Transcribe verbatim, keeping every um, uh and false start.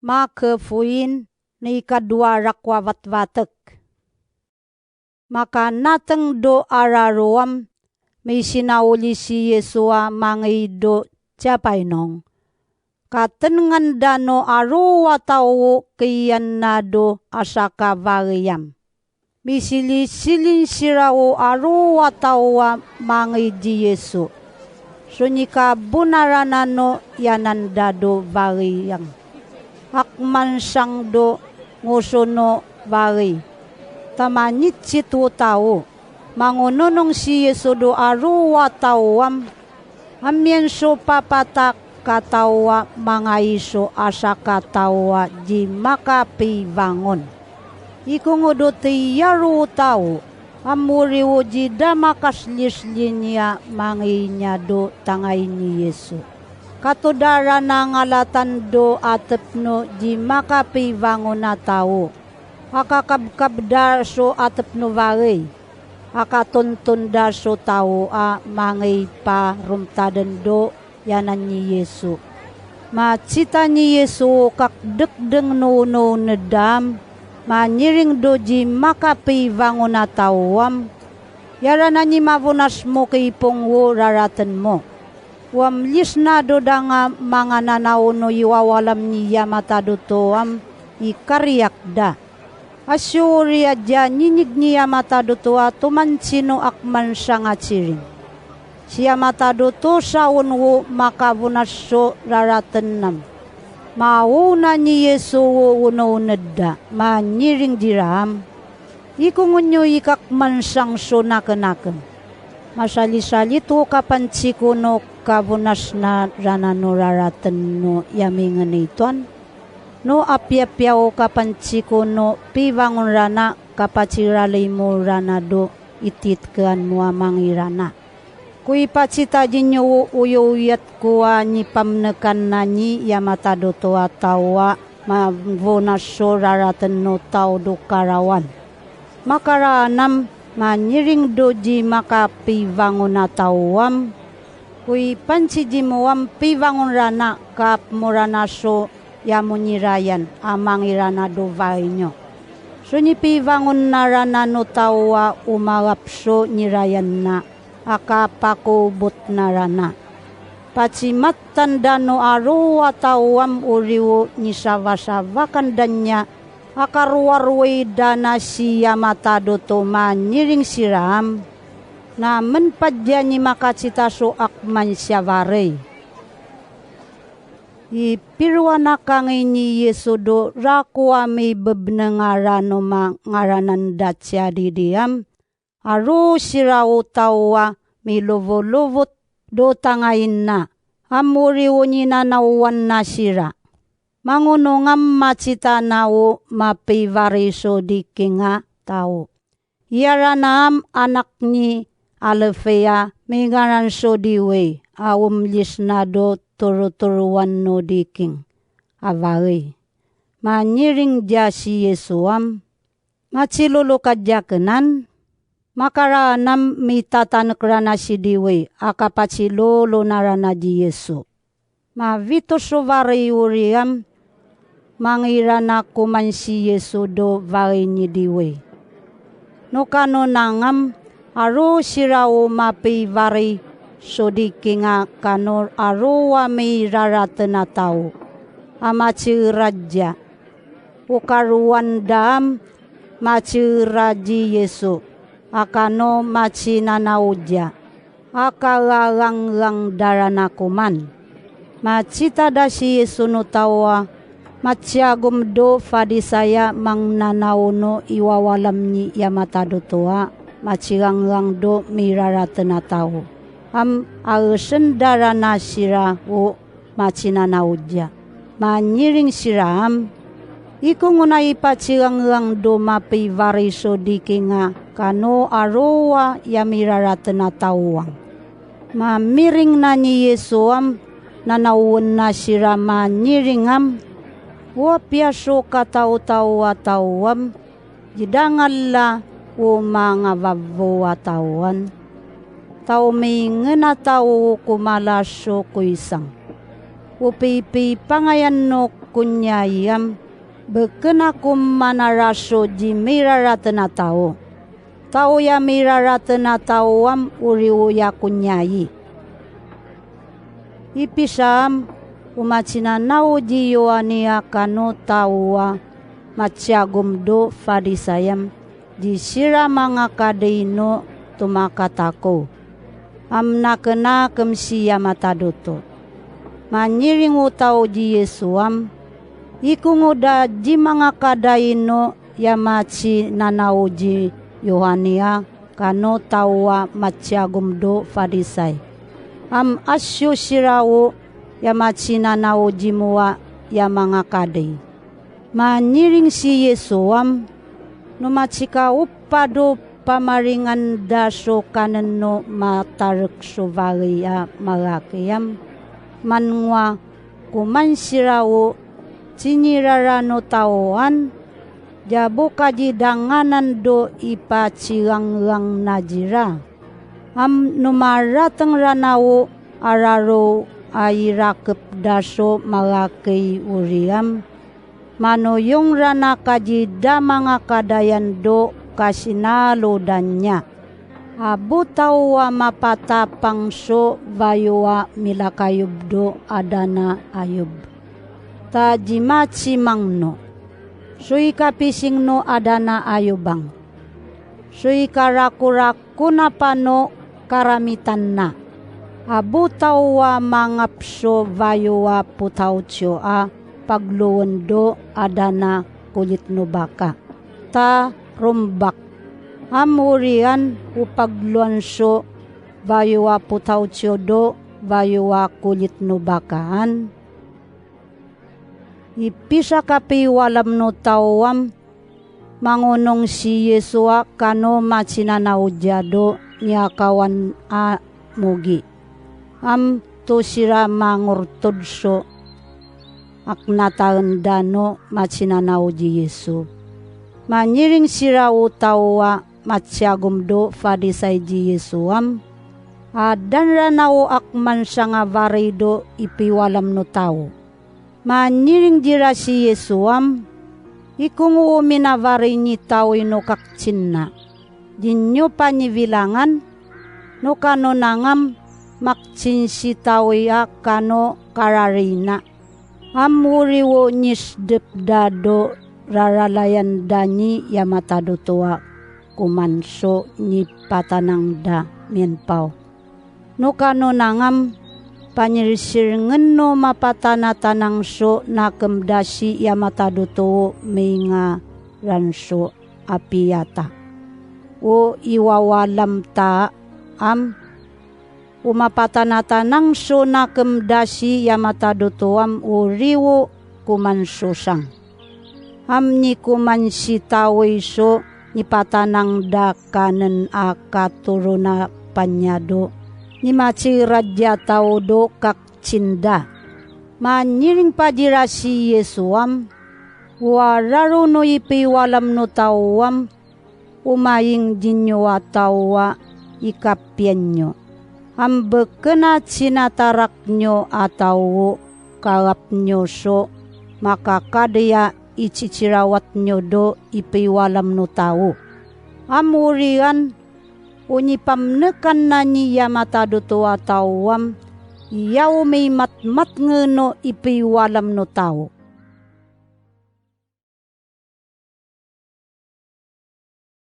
Makefoin, na ikadowa rakn a vatvatek. Makanateng do a rarowam, misinaoli si Yesu a mangei do tiyapainong. Katenengan dano a rowa taw o kiyanna do a sakavageyam. Misilisilin sirawo a rowa taw a mangei di Yesu. So nikabonaran ano iyanan da do vageyang. Akman sangdo ngosono vagey. Tamanitsit o taw. Mangononong si Yesu do a rowa taw am. Amiyan so papatak kataw a mangaiso a sakataw a di makapivangon. Ikongo do tiyaro o taw, a mori o di da makaslisli niya mangei niya do tangay ni Yesu. Katoda rana ngalatan do atepno di makapivangon a taw. Akakabkab da so atepno vagey. Akatonton da so taw a mangei paromtaden do iyanan ni Yesu. Matsita ni Yesu o kakdekdeng no ononed am, manyiring do di makapivangon a taw am. Iyarana ni mabonas mo kipong o raraten mo. Wa mlisna do danga mangananaw no iwawalam ni yamatado to am ikariyak da. Asyo ori a diya ninig ni yamatado to a tomantsino akman sangatsiring. Si yamatado to saon o makabonas so raraten am. Maona ni Yesu o ononed da, manyiring di ram. Ikongo niyo ikakman sang so nakenaken. Masalisalit o kapantsiko no kabonas na rana no raraten no iyamingenitoan. No apiyapiya o kapantsiko no pivangon rana kapatsiralay mo rana do ititkean mo a mangirana. Ko ipatsita di niyo o oyoyat ko a nipamnekan na ni yamatado to a taw a mabonas so raraten no taw do karawan. Makaraan am manyiring do di makapivangon a taw am. Ko ipantsidi mo am pivangon rana ka pmorana so iyamonirayan a mangirana do vagey niyo. So nipivangon na rana no taw a omagap so nirayan na a kapakobot na rana. Patsimatan dano a rowa taw am ori o nisavasavakan da niya a karowaroway dana si yamatado to manyiring siram. Na menpad diya ni makatsita so akman siya varey. Ipirowan a kangei ni Yesu do rako a mibebneng a rano mangaranan da tiya didi am. Aro sira o taw a milovolovot do tangayin na, a mori o ninanaowan na sira. Mangonong am matsita na o mapivarey so diking a taw. Iyarana am anak ni Alfea mingaran so diwey a omlis na do torotorowan o diking a vagey. Manyiring diya si Yesu am. Matsilolo ka diyakenan, makaraan am mitatanek rana si diwey a kapatsilolo na rana di Yesu. Mavito so varey ori am, mangirana koman si Yesu do varey ni diwey. No kano nangam, aro sira o mapivarey so diking a kano aro a miraraten a taw a matsira diya. O karowan da am matsira di Yesu a kano matsinanaw diya a kagangganggang da rana koman. Matsita da si Yesu no taw a matsiyagom do Fadisaya mangnanaw no iwawalam ni yamatado to a matsigangganggang do miraraten a taw. Am aesen da rana sira o matsinanaw diya. Manyiring sira am, ikongon a ipatsigangganggang do mapivarey so diking a kano aro a iyamiraratn a taw ang. Mamiring na ni Yesu am, nanawen na sira manyiring am, o apiya so kataotaw a taw am, di da ngalla o mangavavo a taw an. Taw mingena taw ko mala so koisang. O pipipangayan o konyai am, bkn ako manaraso di miraratn a taw. Taw ya miraratn a taw am o riyo ya konyai. Ipisa am, o matsinanaw di Yohani a kano taw a matsiyagom do Farisai am, di siran mangakadai no tomakatako, am naknakm si ya matadoto. Manyiring o taw di Yesu am, ikongo da di mangakadai no ya matsinanaw di Yohani a kano taw a matsiyagom do Farisai. Am asyo sirawo ya matsinanaw di mowa ya mangakadai. Manyiring si Yesu am, no matsikaopad o pamaringan da so kann o matark so vagay a malakay am, mangowa koman sirawo, tsiniraran o taw an, diyabo ka di danganan do ipatsiranglang na dira. Am no maratng ranawo a raro a irakp da so malakay ori am, manoyong rana ka di da mangakadayan do kasinalodan iyan. A bo taw a mapatapang so vayo a milakayob do adan a ayob. Ta di matsimangno. So ikapising no adan a ayobang. So ikarakorako na pano karamitan na. A bo taw a mangap so vayo a potaw tiyo a paglowan do adan a kolit no baka. Ta rombak. Am oriyan o paglowan so vayo a potaw tiyo do vayo a kolit no baka an. Ipisakapiwalam no taw am, mangonong si Yesu a kano matsinanaw diya do niyakawan a mogi. Am to sira mangortod so aknataen da no matsinanaw di Yesu. Manyiring sira o taw a matsiyagom do Farisai di Yesu am, adan ranawo akman sangavariy do ipiwalam no taw. Manyiring dira si Yesu am, ikongo o minavariy ni tawi no kakcin na. Di niyo panibilangan, no kano nangam makcin si tawi a kano karariy na. Am oriwo nyisdp da do raralayan da ni ya matadoto a koman so nipatanang da miyanpaw. No kano nangam, panyirsiringen no mapatanatanang so nakm da si ya matadoto o mingaran so apiya ta. O iwawalam ta am, o mapatanatanang so nakm da si ya matadoto am oriwo koman so sang. Am ni koman si tawi so nipatanang da kanen a katoronan panyado, ni matsirad ya taw do kakcin da. Manyiring pa dira si Yesu am, o araro no ipiwalam no taw am, o maying di niyo a taw a ikapiyan niyo. Am bkn a tsinatarak niyo a taw o kagap niyo so makakadaya icicirawat niyo do ipiwalam no taw. Am oriyan o nipamnkan na ni ya matadoto a taw am, iya o mimatmatngen o ipiwalam no taw.